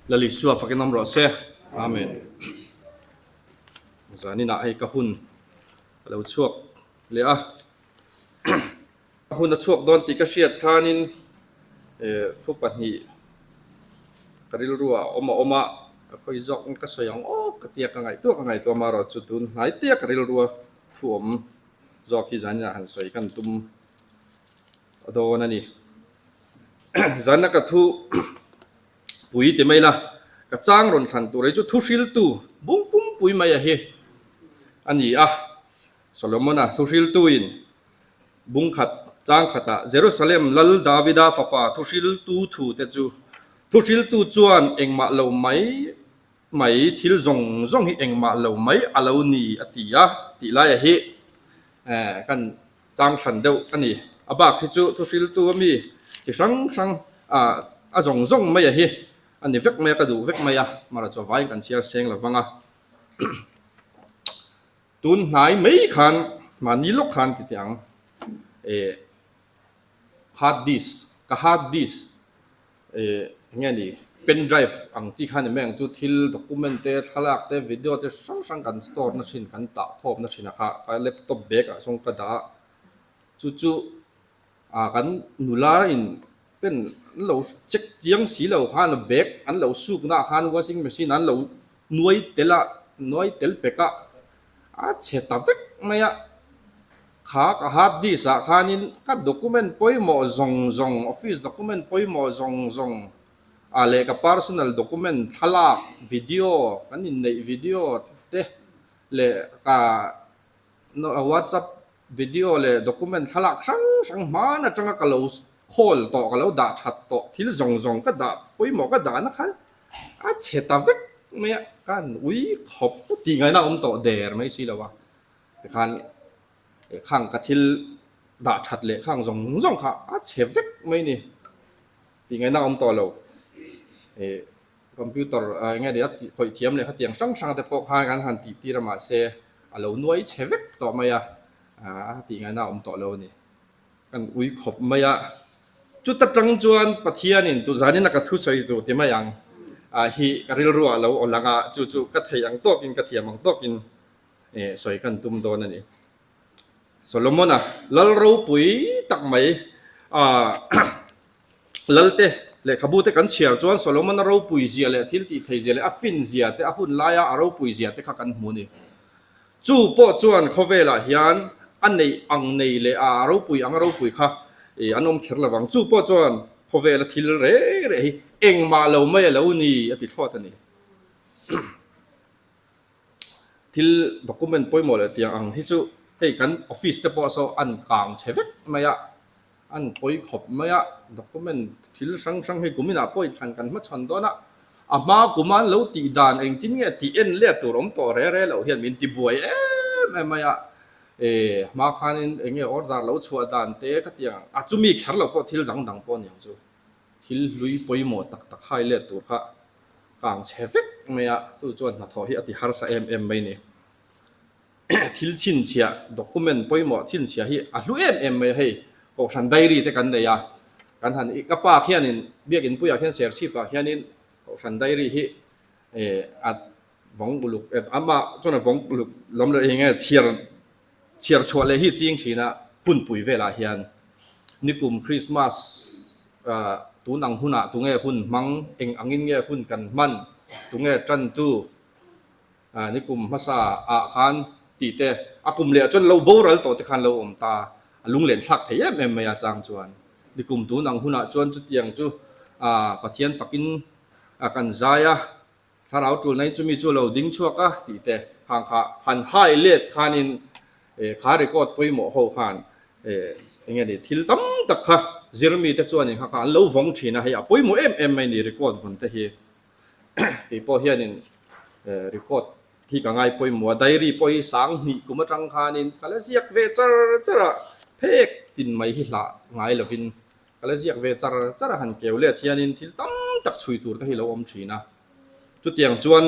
Lal Isua fakin awm rawh se. Amen. Zaninah hei ka hun a lo chhuak leh a. Ka hun a chhuak dawn tih ka hriat khanin thu pahnih ka rilru ah awm a awm a, ka khawi zawk ka sawi ang aw ka tia ka ngaihtuah ka ngaihtuah amaherawh chu tun hnai tia ka rilru a thu awm zawk hi zaninah han sawi kan tum a dawn a ni. Zana ka thu pui ti mai la, ka chang rawn thlan tur hi chu thu hriltu bung pumpui mai a hi a ni a, Solomon-a thu hriltuin Bung khat chang khatah Jerusalem Lal Davida fapa thuhriltu thute chu thuhriltu chuan engmah lo mai mai thil zawng zawng hi engmah lo mai a lo ni a ti a tih laia hi kan chang thlan deuh a ni. A bak hi chu thuhriltu a mi chi hrang hrang a zawng zawng mai a hi a ni vek mai a, ka duh vek mai a, mara chaw vaiin kan chhiar seng lo vang a. Tun hnai mai khan mahni lawk khan ti teh ang eh hard disk ka hard disk eh eng nge ni pen drive ang chi khan ni mai ang chu thil document te thlalak te video te hrang hrang kan store na thin kan tah khawm na thin a kha ka laptop bag ah sawn ka dah a chu chu ah kan nula in pen an lo check chiang si lo khan bag an lo suk na ah khan washing machine an lo Nuai tel a, nuai tel pek a, a chhe ta vek mai a. Kha ka hard disk ah khanin ka document pawimawh zawng zawng, office document pawimawh zawng zawng ah leh ka personal document thlalak, video, kan inneih video te leh ka WhatsApp Video leh document thlalak hrang hrang hman atanga ka lo call tawh, ka lo dah that tawh, thil zawng zawng ka dah pawimawh ka dahna khan a chhe ta vek mai a, ka han ui khawp tih ngaihna a awm tawh der mai si lo a, tikhan khang ka thil dah that leh khang zawng zawng kha a chhe vek mai ni tih ngaihna a awm tawh lo. Computer eng nge ni a tih khawih thiam leh khatiang hrang hrang te pawh khan kan han tih tir a mahse a lo nuai chhe vek tawh mai a, a tih ngaihna a awm tawh lo a ni. Kan ui khawp mai a, chuta tang chuan Pathianin tu zanin a ka thusawi tur ti mai ang hi ka rilru ah lo aw lang a, chu chu ka thei ang tawkin ka thiam ang tawkin sawi kan tum dawn a ni. Solomon-a lal ropui tak mai Lalte lehkhabu te kan chhiar chuan Solomon-a ropui zia leh thil tih thei zia leh a fin zia te, a hun laia a ropui zia te kha kan hmu a ni. Chu pawh chuan khawvelah hian a neih ang nei leh a ropui ang a ropui kha an awm kher lo vang. Chu pawh chuan khawvela thil reng reng hi engmah lo mai a lo ni a ti thlawt a ni. Thil document pawimawh leh tiang ang hi chu hei kan office te pawh saw an kang chhe vek mai a, an pawi khawp mai a, document thil hrang hrang hei kuminah pawh inthlan kan hmachhawn dawn a, a hma kuma an lo tih dan engtin nge tih en let tur awm tawh re re loh hian min ti buai em em mai a, eh hma khanin eng nge order lo chhuah dan te ka ti ang a, chumi kher loh pawh thil dang dang pawh a ni ang chu, thil hlui pawimawh tak tak hai let tur kha. Kang chhe vek mai a, chu chuan hnathawh hi a ti harsa em em mai ni. Thil chhinchhiah, document pawimawh chhinchhiah hi a hlu em em mai a, hei Kohhran diary te kan nei a, kan han ka pa khianin Biakinpuiah khian Serchhipah khianin Kohhran diary hi a vawng uluk amah chuan a vawng uluk lam leh eng nge chhiar Chhiar chhuah leh hi ching thin a, hunpui velah hian nikum Christmas tun ang hunah tunge hun hmang, eng angin nge hun kan hman, tunge tantu nikum hmasa ah khan tih te, a kum leh ah chuan lo boral tawh te khan lo awm ta, a lunglen thlak thei em em mai a chang chuan nikum tun ang hunah chuan chutiang chu Pathian fakin kan zai a. Thlarau tulnain chumi chu lo ding chhuak a tih te khang kha han hai let khanin kha record pawimawh ho khan eng nge ni thil tam tak kha zirmi te chuanin kha kha an lo vawng thin a, hei a pawimawh em em mai ni record vawn te hi. Keipawh hianin record hi ka ngai pawimawh a, diary pawh hi sang hnih kum atang khanin ka la ziak ve char char a, phek tin mai hi hlah ngai lovin Ka la ziak ve char char a han keu let hianin thil tam tak chhui tur te hi lo awm thin a. Chutiang chuan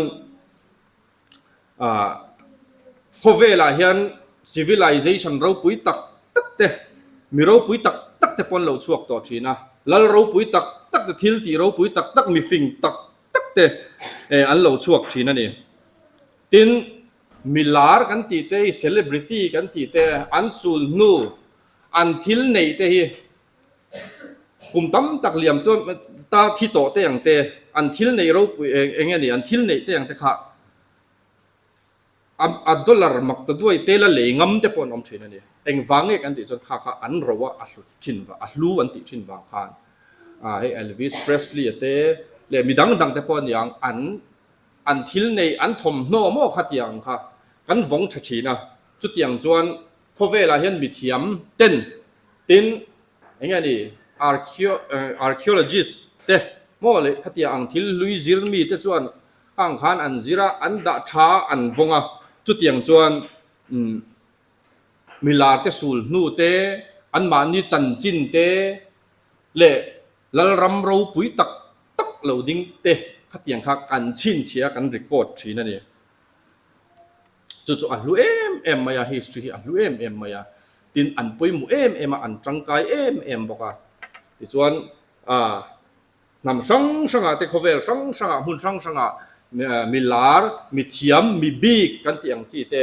ah khawvelah hian civilization ropui tak tak te, mi ropui tak tak te pawh an lo chhuak tawh thin a. Lal ropui tak tak te, thil tih ropui tak tak, mifing tak tak te an lo chhuak thin a ni. Tin, mi lar kan tih te hi celebrity kan tih te an sul hnu an thil neih te hi kum tam tak liam ta thi tawh te ang te an thil neih ropui eng nge ni an thil neih te ang te kha A dollar mak ta duai te la lei ngam te pawh an awm thin a ni. Engvang nge kan tih chuan kha kha an ro a, a hlut thin vang, a hlu an tih thin vang khan hei Elvis Presley a te leh mi dang dang te pawh a ni ang, an an thil nei an thawmhnaw maw kha tiang kha kan vawng tha thin a. Chutiang chuan khawvelah hian mithiam ten tin eng nge ni archaeologist te maw leh khatiang ang thil hlui zir mi te chuan Ang khan an zir a, an dah tha a, an vawng a. Chutiang chuan mi lar te sul hnu te, anmahni chanchin te leh Lalram ropui tak tak lo ding te khatiang kha kan chhinchhiah a, kan record thin a ni. Chu chu a hlu em em mai a, history hi a hlu em em mai a. Tin, an pawimawh em em a, an tangkai em em bawk a. Tichuan, Hnam hrang hrangah te, khawvel hrang hrangah, hmun hrang hrangah mi lar, mi thiam, mi bik kan tih ang chi te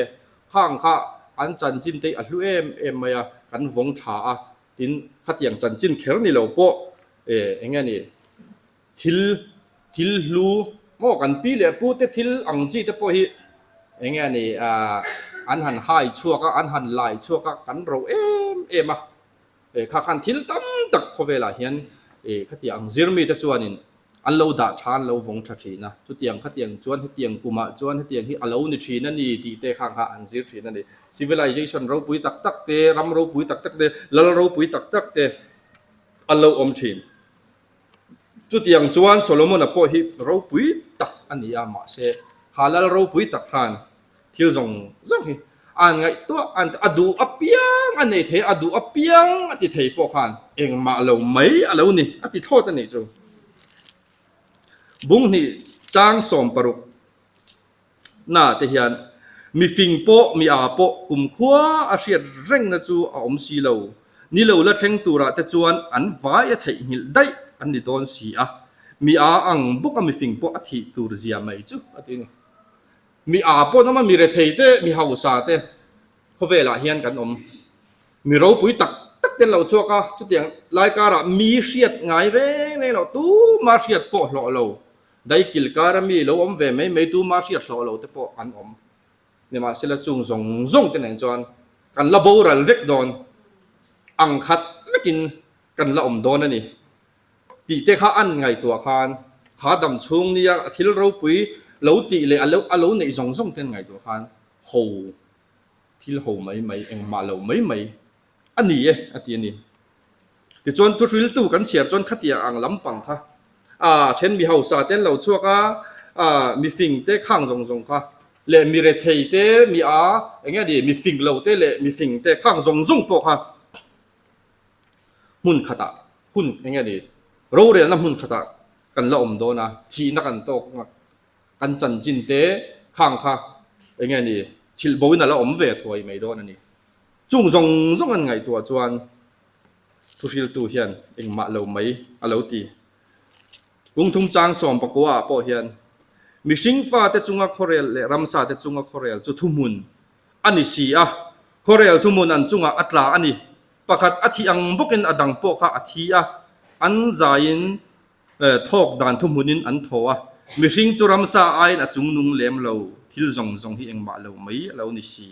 khang kha an chanchin te hi a hlu em em mai a, kan vawng tha a, tin khatiang chanchin kher ni lo pawh eng nge ni thil thil hlu maw kan pi leh pu te thil ang chi te pawh hi eng nge ni an han hai chhuak a, an han lai chhuak a, kan ro em em a. Kha khan thil tam tak khawvelah hian khatiang ang zir mite chuanin an lo dah tha, an lo vawng tha thin a. Chutiang khatiang chuan hetiang kumah chuan hetiang hi a lo ni thin a ni tih te khang kha an zir thin a ni. Civilization ropui tak tak te, ram ropui tak tak te, lal ropui tak tak te an lo awm thin. Chutiang chuan Solomon-a pawh hi ropui tak a ni a, mahse kha lal ropui tak khan Thil zawng zawng hi an ngaihtuah an a duh apiang a nei thei a, a duh apiang a ti thei pawh khan engmah lo mai a lo ni a ti thlawt a nih chu. Bunghnih chang 60 na te hian mifing pawh mi a pawh kumkhua a hriat rengna chu a awm si lo, ni lo la thleng turah te chuan an vai a theihnghilh daih an ni dawn si a, mi a ang bawk a mifing pawh a thih tur zia mai chu a ti a ni. Mi aa pawh an awm a, mi rethei te, mi hausa te khawvelah hian kan awm. Mi ropui tak tak te an lo chhuak a, chutiang lai karah mi hriat ngai reng reng loh, tuma hriat pawh hlawh lo, daikil kara mi lo awm ve mai mai tuma hriat hlawh lo te pawh an awm. Nimahsela chung zawng zawng te nen chuan kan la boral vek dawn, ang khat vekin kan la awm dawn a ni. Tih te kha an ngaihtuah khan kha dam chhung nia a thil ropui lo tih leh a lo neih zawng zawng te an ngaihtuah khan ho thil ho mai mai engmah lo mai mai a ni e a ti a ni. Tichuan thuhriltu kan chhiar chuan khatiang ang lampang kha a then mi hausa te an lo chhuak a, mi fing te khang zawng zawng kha leh mi rethei te mi a eng nge ni mi fing lo te leh mi fing te khang zawng zawng pawh kha hmun khatah hun eng nge ni rorelna hmun khatah kan la awm dawn a, thihna kan tawk a, kan chanchin te khang kha eng nge ni chhilh bo in a la awm ve thuai mai dawn a ni. Chung zawng zawng an ngaihtuah chuan thuhriltu hian engmah lo mai a lo ti. Kungthum chang 19 ah pawh hian mihring fate chunga khawrel leh ramsa te chunga khawrel chu thuhmun a ni si a, khawrel thuhmun an chungah a tla a ni. Pakhat a thih ang bawkin a dang pawh kha a thi a, an zaiin thawk dan thuhmunin an thaw a, mihring chu ramsa aiin a chungnung lem lo, thil zawng zawng hi engmah lo mai a lo ni si.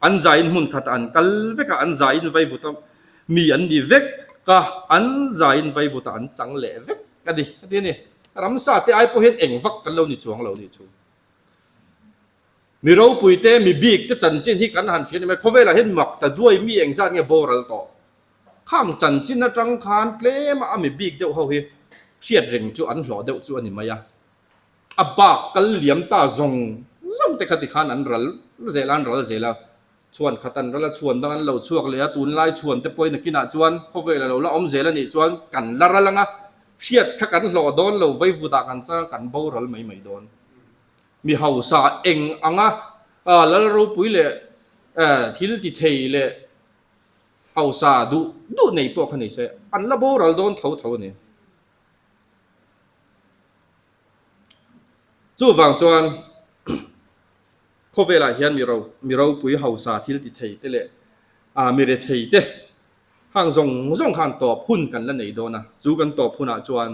An zaiin hmun khatah an kal vek a, an zaiin vaivuta mi an ni vek a, an zaiin vaivuta an chang leh vek a ni, a ti a ni. Ramsa te ai pawh hian eng vak kan lo ni chuang lo nih chu. Mi ropui te, mi bik te chanchin hi kan han hria ni mai. Khawvelah hian mak ta duai mi engzat nge boral tawh. Khang chanchin atang khan tlema a mi bik deuh ho hi hriat reng chu an hlawh deuh chu a ni mai a. A bak kal liam ta zawng zawng te kha tikhan an ral zel a, an ral zel a. Chhuan khat an ral a, chhuan dang an lo chhuak leh a, tunlai chhuan te pawhin nakinah chuan khawvel a lo la awm zel a nih chuan kan la ral ang a, hriat kha kan hlawh dawn lo, vaivutah kan chang a, kan boral mai mai dawn. Mi hausa eng anga lal ropui leh thil ti thei leh hausa duh duh nei pawh kha ni se, an la boral dawn tho tho a ni. Chuvang chuan khawvelah hian mi ro mi ropui hausa thil ti thei te leh ah mi rethei te hang zawng zawng khan tawp hun kan la nei dawn a, chu kan tawp hunah chuan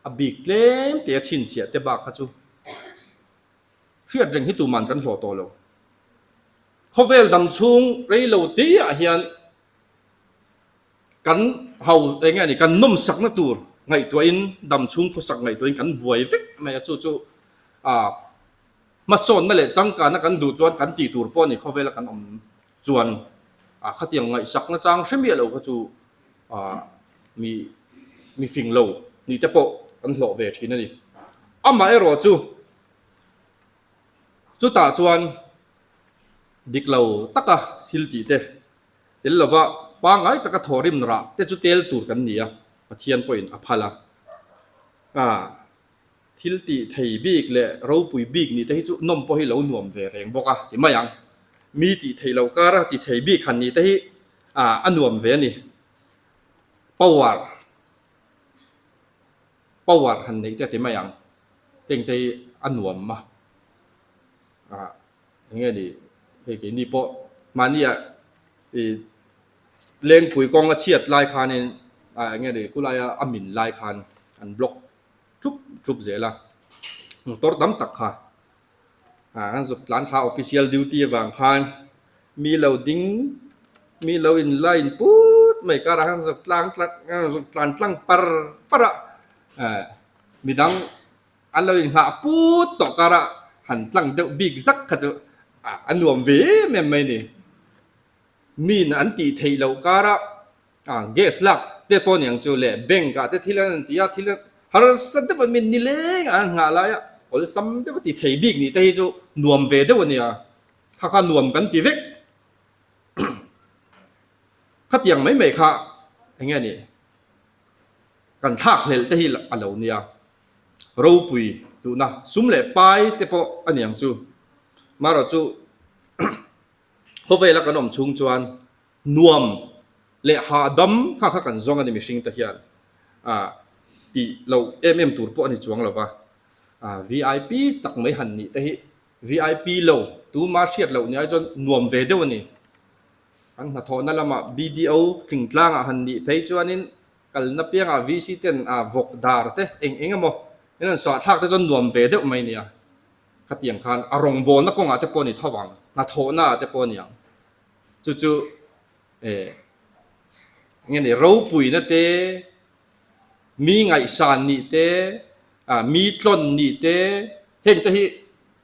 a bik tlem te a chhinchhiah te bak kha chu hriat reng hi tuman kan hlawh tawh lo. Khawvel dam chhung rei lo teiah hian Kan ho eng nge ni, kan nawmsakna tur ngaihtuahin, dam chhung khawsak ngaihtuahin kan buai vek mai a, chu chu ah hmasawnna leh changkanna kan duh chuan kan tih tur pawh a ni, khawvela kan awm chuan ah khatiang ngaihsakna chang hre miah lo kha chu ah mi mi fing lo nih te pawh kan hlawh ve thin a ni. Amaherawh chu chutah chuan dik lo taka thil tih te Tel lova pangngai taka thawhrim rah te chu tel tur kan ni a, Pathian pawhin a phal a. Ah, thil tih thei bik leh ropui bik nih te hi chu nawm pawh hi lo nuam ve reng bawk a ti mai ang. Mi tih theih loh kara ti thei bik han nih te hi ah a nuam ve a ni. Power, power han neih te a ti mai ang. Heng te hi a nuam a. Ah. Eng nge ni hei keini pawh mahnia ih lengpui kawng a chhiat lai khanin ah eng nge ni khulaia a min lai khan an block thup thup zel a motor tam tak kha ah an zuk tlan thla official duty avang khan mi lo ding mi lo in line put mai karah khan zuk tlang tlang zuk tlan tlang par par a eh midang. An lo inghah put tawh karah han tlang deuh bik zak kha chu a nuam ve em em mai ni. Min an tih theih loh karah gas lak te pawh niang chu leh bank ah te thil an ti a, thil harsa deuh an min nileng an nghah lai a, awlsam deuh a ti thei bik nih te hi chu nuam ve deuh a nia, kha kha nuam kan ti vek. Khatiang mai mai kha eng nge ni kan thlak hlelh te hi a lo nia. Ropui duhna sum leh pai te pawh a niang chu. Marawh chu khawvela kan awm chhung chuan nuam leh hahdam kha kha kan zawng a ni mihring te hian ah tih loh em em tur pawh a ni chuang lo va. Ah vip tak mai han nih te hi vip lo tuma hriat loh ni ai chuan nuam ve deuh a ni. Kan hnathawhna lamah BDO thingtlangah han nih phei chuanin Kalna piangah VC ten a vawk dar te eng eng emaw in an sah thlak te chuan nuam ve deuh mai nia. Khatiang khan a rawngbawlna kawngah te pawh a ni tho ang, hnathawhna ah te pawh a ni ang. Chu chu eh nge ni ropuina te, mi ngaihsan nih te, ah mi tlawn nih te heng te hi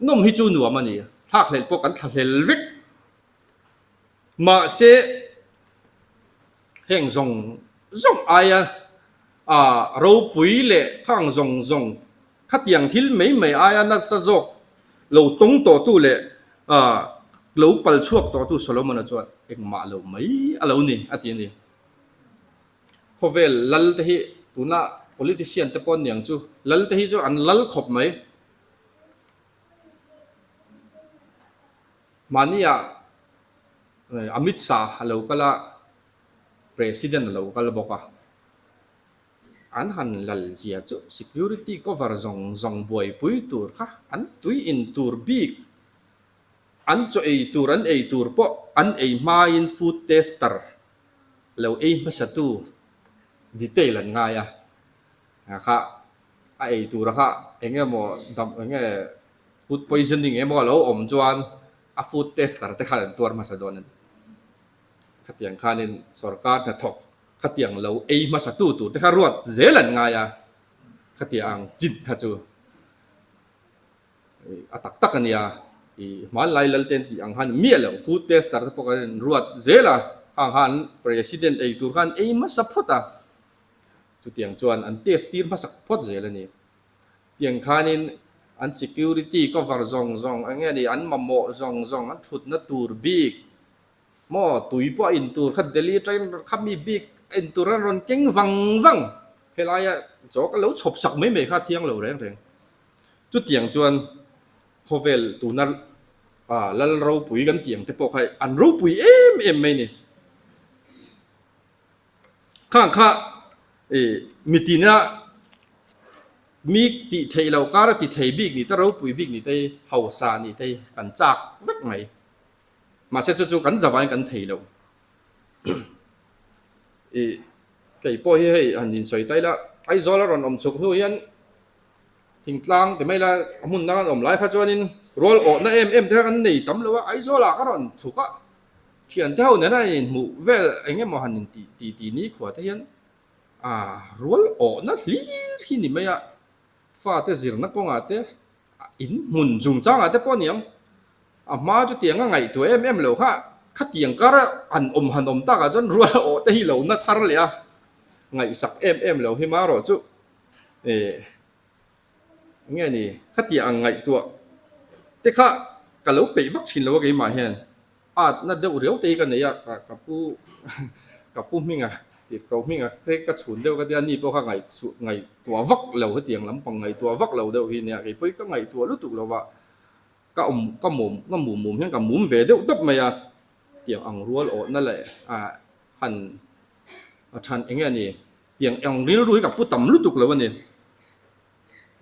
nawm hi chu nuam a ni. Thlakhlelh pawh kan thlahlel vek. Mahse heng zawng zawng aia ah ropui leh khang zawng zawng khatiang thil mai mai aia nasa zawk lo tawng tawhtu leh ah lo pal chhuak tawhtu Solomon-a chuan engmah lo mai a lo ni a ti a ni. Khawvel lal te hi tuna politician te pawh aniang chu lal te hi chu an lal khawp mai. Mahnia Amit Shah a lo kal a, President a lo kal bawk a. An han lal zia chu security cover zawng zawng buaipui tur kha an tui in tur bik, an chaw ei tur an ei tur pawh an ei hmain food tester lo ei hmasatu detail an ngai a. Kha a ei tura kha eng emaw dam eng nge Food poisoning emaw a lo awm chuan a food tester te khan an tuar hmasa dawn a ni. Khatiang khanin sorkar hnathawk khatiang lo ei hmasa tu tur te kha ruat zel an ngai a, khatiang ang chin kha chu a tak tak a nia. I hmanlai Lalten tih ang khan miah lo food tester te pawh kan ruat zel a, khang khan president ei tur khan ei hmasa phawt a, chutiang chuan an test tir hmasak phawt zel a ni. Tiang khanin an security cover zawng zawng eng nge ni an mamawh zawng zawng an thutna tur bik maw tui pawh a in tur kha Delhi atangin kha mi bik a in tur an rawn keng vang vang helaia chaw ka lo chhawp sak mai mai kha thiang lo reng reng. Chutiang chuan khawvel tuna ah lal ropui kan tih ang te pawh kha an ropui em em mai ni. Khang kha ih mitina. Mi tih theih loh kara ti thei bik nih te, ropui bik nih te, hausa nih te kan chak vek mai. Mahse chu chu kan zavain kan thei lo. Ih kei pawh hi hei han insawi ta ila, Aizawl a rawn awm chhuk hnu hian thingtlang ti mai ila a hmun dang an awm lai kha chuanin rual awhna em em te kha kan nei tam lo a, Aizawlah ka rawn chhuk a, thiante ho nena inhmuh vel eng emaw han intih ti ti nikhua te hian A rual awhna hlir hi ni mai a, fate zirna kawngah te, in hmun chungchangah te pawh a ni ang. A hma chu tiang a ngaihtuah em em lo kha, khatiang kar han awm han awm takah chuan rual awh te hi lo na thar leh a, ngaihsak em em lo hi marawh chu eh nge ni khatiang ang ngaihtuah te kha ka lo peih vak thin lo a keimah hian. Atna deuh riau te hi ka nei a, ka pu ka pu hminga tih ko hminga te ka chhun deuh ka tia ni pawh kha ngaihchhuah ngaihtuah vak lo hetiang lampang ngaihtuah vak lo deuh hi nia kei pawh hi ka ngaihtuah lutuk lo va ka awm ka mum ka mum mum hian ka mum ve deuh tawp mai a tiang ang rual awhna leh ah han a than eng nge ni tiang ang rilru hi ka pu tam lutuk lo a ni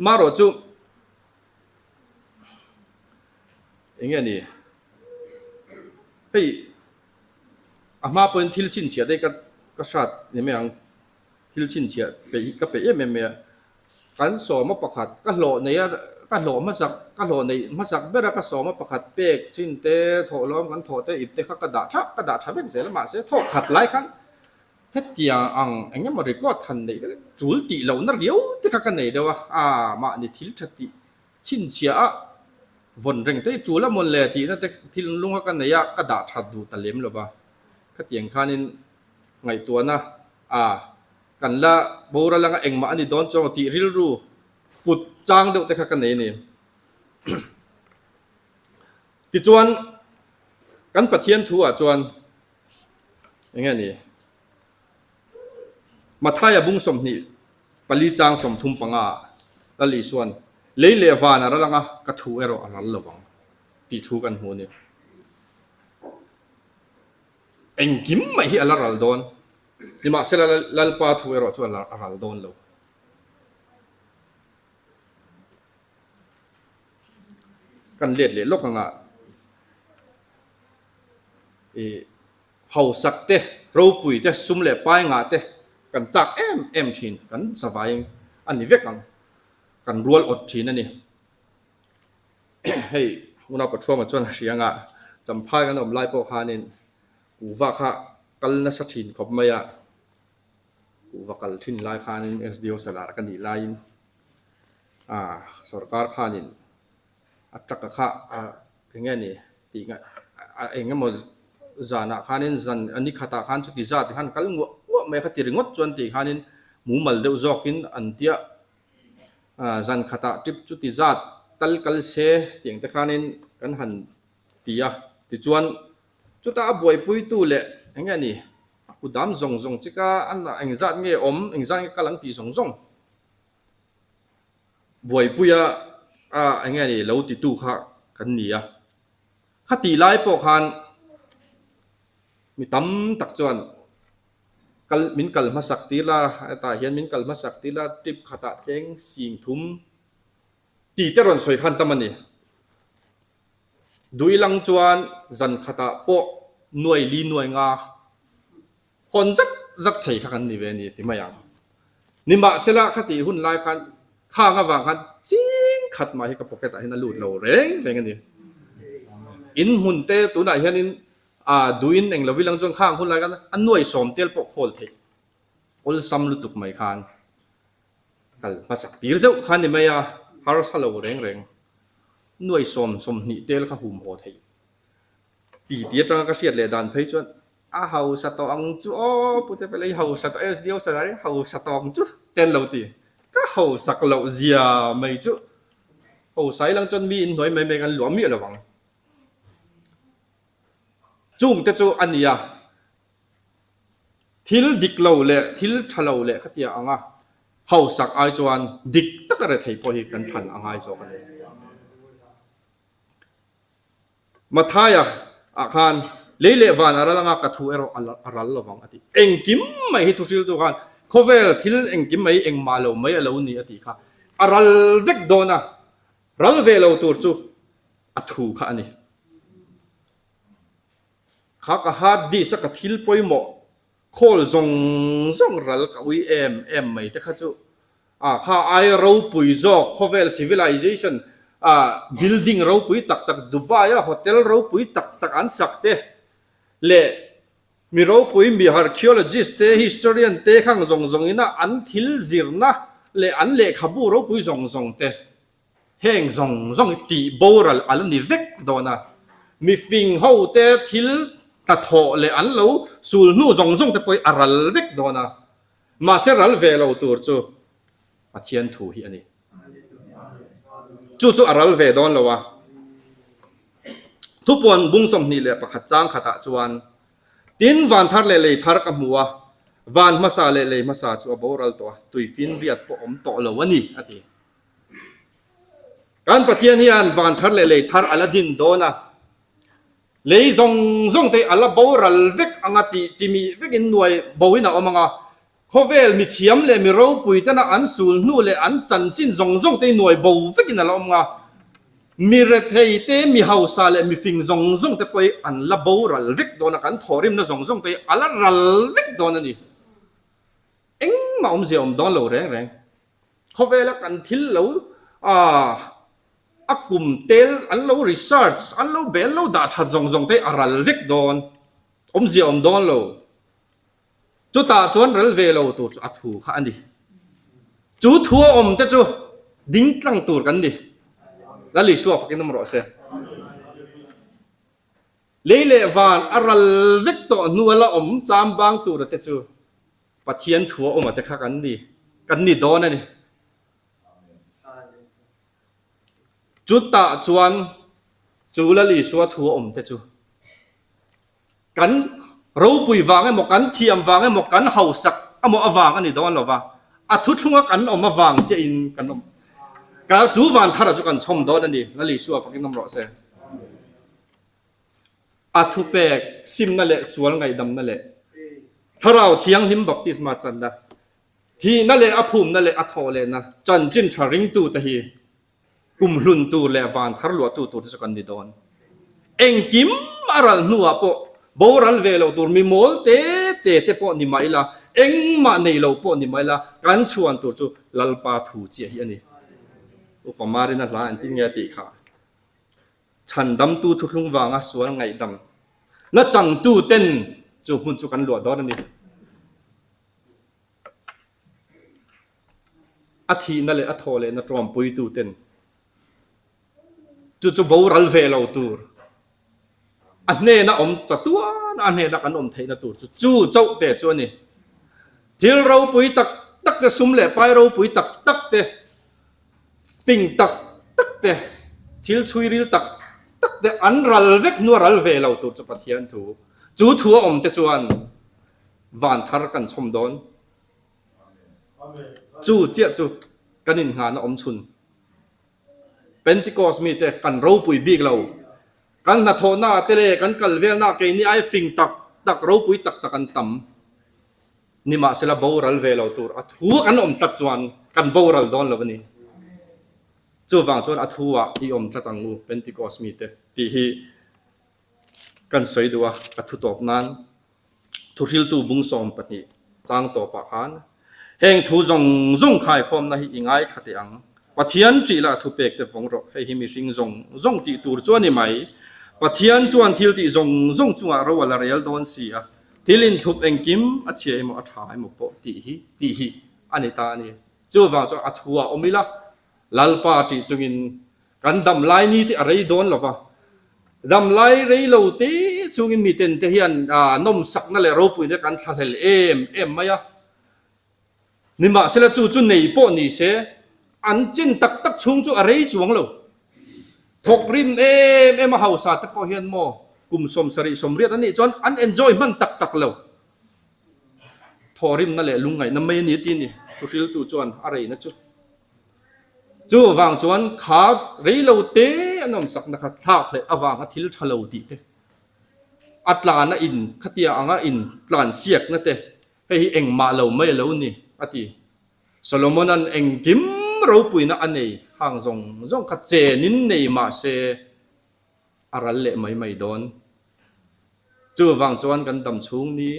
marawh chu. Enge ni? Hei a hma pawhin thil chhinchhiah te hi ka ka hrat ni mai ang, thil chhinchhiah peih hi ka peih em em mai a, kan sawma pakhat ka hlawh nei a ka hlawh hmasak ka hlawh neih hmasak bera ka sawma pakhat pek chin te thawhlawm kan thawh te ip te kha ka dah tha ka dah tha vek zel a mahse thawh khat lai khan hetiang ang eng emaw record han neih vek tul tih lohna riau te kha ka nei deuh a, aa mahni thil tha tih Chhinchhiah a vawn reng te hi tul a mawn le tihna te thil lunga ka nei a, ka dah that duh ta lem lo va. Khatiang khanin ngaihtuahna a kan la boral anga engmah a ni dawn chuang tih rilru put chang deuh te kha ka nei a ni. Tichuan kan Pathian thu ah chuan eng nge ni? Mathaia bung 24 chang 35 ah Lal Isua'n, Lei leh van a ral anga ka thu erawh a ral lo ang, tih thu kan hmu a ni. Engkim mai hi a la ral dawn, nimahsela Lalpa thu erawh chuan a ral dawn lo. Kan let leh lawk anga ih. Hausak te, ropui te, sum leh pai ngah te kan chak em em thin, kan zavai a ni vek ang, kan rual awt thin a ni. Hei Unau Pathuama chuan a hria anga Champhai kan awm lai pawh khanin kuhva kha kal nasa thin khawp mai a, kuhva kal thin lai khanin SDO Sadar ka nih laiin sorkar khanin a truck-a kha eng nge ni tih ngaih a eng emaw zanah khanin zan a ni khatah khan chuti zat khan kal nguah nguah mai kha ti ringawt chuan tih khanin mumal deuh zawkin an tia zan khatah trip chuti zat tal kal se tih ang te khanin kan han ti a tichuan chutah a buaipuitu leh eng nge ni a kudam zawng zawng chika a engzat nge awm engzat nge kal ang tih zawng zawng. Buaipuia a eng nge ni lo titu kha kan ni a, khatih lai pawh khan mi tam tak chuan kal min kal hmasak tir la, hetah hian min kal hmasak tir la trip khatah cheng sing thum tih te rawn sawi khan tam a ni. Duilang chuan zan khatah pawh nuai li nuai nga Hawn zat zat thei kha kan ni ve a ni ti mai ang. Nimahsela khatih hun lai khan khang avang khan ching khat mah hi ka pocket ah hian a lut lo reng reng a ni. In hmun te tunah hianin ah duhin eng lo ilang chuan khang hun lai khan a nuai sawm tel pawh khawl theih awlsam lutuk mai khan kal hmasak tir zeuh kha ni mai a, harsa lo reng reng nuai sawm 20 tel kha hum haw theih ti ti atanga ka hriat leh dan phei chuan A hausa tawh ang chu aw Pu Te Pele i hausa tawh SDO Salai i hausa tawh ang chu te an lo ti. Ka hausak loh zia mai chu hausa i lang chuan mi inhnuai mai mai kan luah miah lo ang. Chung te chu a ni a, thil dik lo leh thil tha lo leh khatia ang a hausak ai chuan dik taka rethei pawh hi kan thlan a ngai zawk a ni. Mathaia ah khan lei leh van a ral anga ka thu erawh a ral lo vang a ti. Engkim mai hi thuhriltu khan khawvel thil engkim mai engmah lo mai a lo ni a tih kha. a ral vek dawn a, ral ve lo tur chu a thu kha a ni. Kha ka hard disk a ka thil pawimawh khawl zawng zawng ral ka ui em em mai te kha chu a kha ai ropui zawk khawvel civilization a building ropui tak tak Dubai a hotel ropui tak tak an sak te leh Mi ropui, mi archaeologist te, historian te khang zawng zawng ina an thil zirna leh an lehkhabu ropui zawng zawng te, heng zawng zawng hi tih boral a la ni vek dawn a. Mi fing ho te thil hnathawh leh an lo sul hnu zawng zawng te pawh hi a ral vek dawn a. Mahse ral ve lo tur chu Pathian thu hi a ni. Chu chu a ral ve dawn lo a. Thupuan bung 21 chang khatah chuan, Tin, van thar leh lei thar ka hmu a, van hmasa leh lei hmasa chu a boral tawh a, tuifin riat pawh awm tawh lo a ni, a ti. Kan Pathian hian van thar leh lei thar a la din dawn a, lei zawng zawng te a la boral vek anga tih chimih vekin nuai boin a awm ang a, Khawvel mithiam leh mi ropui tena an sul hnu leh an chanchin zawng zawng te hi nuai bo vekin a la awm nga. Mi rethei te, mi hausa leh mi fing zawng zawng te pawh hi an la boral vek dawn a, kan thawhrimna zawng zawng te hi a la ral vek dawn a ni. Engmah awmzia awm dawn lo reng reng. Khawvela kan thil lo a kum tel an lo research, an lo bel lo dah that zawng zawng te hi a ral vek dawn. Awmzia awm dawn lo. Chutah chuan ral ve lo tur chu a thu kha a ni. Chu thu a awm te chu ding tlang tur kan ni. Lal Isua fakin awm rawh se. Lei leh van a ral vek tawh hnu a la awm cham bang tura te chu Pathian thu a awm a te kha kan ni, kan ni dawn a ni. Chutah chuan chu Lal Isua thu a awm te chu Kan ropui vang emaw, kan thiam vang emaw, kan hausak emaw avang a ni dawn lo va, a thuthlunga kan awm avang chiahin kan awm. Ka chu van thara chu kan chhawm dawn a ni, Lal Isua fakin awm rawh se. A thupek simna leh sual ngaihdamna leh Thlarau Thianghlim baptisma channa, thihna leh a phumna leh a thawhlehna chanchin tha ringtute hi Kum hlun tur leh van thar luahtu tur te chu kan ni dawn. Engkim a ral hnuah pawh boral ve lo tur mi mawl te te te pawh ni mah ila, engmah nei lo pawh ni mah ila, kan chhuan tur chu Lalpa thu chiah hi a ni. Upa Marina hla engtin nge a tih kha? Chhandamtu thuthlung vanga sual ngaihdam na changtu ten chu hmun chu kan luah dawn a ni. A thihna leh a thawh lehna ṭawmpuitu ten chu chu boral ve lo tur, a hnena awm chatuan a hnena kan awm theihna tur chu chu chauh te chu a ni. Thil ropui tak tak te, sum leh pai ropui tak tak te, fing tak tak te, thil chhui ril tak tak te an ral vek hnu a ral ve lo tur chu Pathian thu. Chu thu a awm te chuan van thar kan chhawm dawn. Chu chiah chu kan inngahna awm chhun. Pentecost mite kan ropui bik lo. Kan hnathawhna ah te leh kan kal velna ah keini ai fing tak tak ropui tak tak an tam. Nimahsela boral ve lo tur a thu a kan awm tlat chuan kan boral dawn lo a ni. Chuvang chuan a thu ah i awm tlat ang u Pentecost mite tih hi kan sawi duh a, ka thu tawp nan. Thuhriltu bung 12 chang tawpah khan heng thu zawng zawng khaikhawmna hi i ngaithla teh ang. Pathian ṭih lah thupek te vawng rawh, hei hi mihring zawng zawng tih tur chu a ni mai. Pathian chuan thil tih zawng zawng chungah ro a la rel dawn si a, thil inthup engkim a chhia emaw a ṭha emaw pawh tih hi tih hi a ni ta a ni. Chuvang chuan a thu ah awm ila, Lalpa ṭih chungin Kan dam lai ni te a rei dawn lo va, dam lai rei lo te chungin miten te hian nawmsakna leh ropuina kan thlahlel em em mai a. Nimahsela chu chu nei pawh ni se, an chin tak tak chhung chu a rei chuang lo. Thawk rim em em a hausa te pawh hian maw kum 70 80 a nih chuan an enjoy hman tak tak lo. Thawhrimna leh lungngaihna mai a ni a ti a ni, thuhriltu chuan a reina chu. Chuvang chuan kha reilo te a nawmsakna kha thlak hleh avanga thil tha lo tih te, a tlan a in khatia anga in tlan siakna te hei hi engmah lo mai a lo ni a ti. Solomona'n engkim ropuina a nei khang zawng zawng kha chenin nei mah se a ral leh mai mai dawn. Chuvang chuan kan dam chhung ni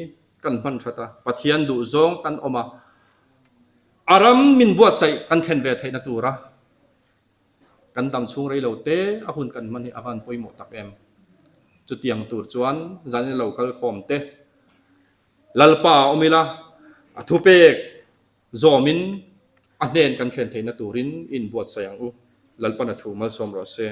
kan hman that a, Pathian duh zawng kan awm a, a ram min buatsaih kan thlen ve theihna tura kan dam chhung rei lo te a hun kan hman hi a van pawimawh tak em. Chutiang tur chuan zanin lo kal khawm te Lalpa a awm ila, a thupek zawmin a hnen kan thlen theihna turin inbuatsaih ang u. Lalpan a thu malsawm rawh se.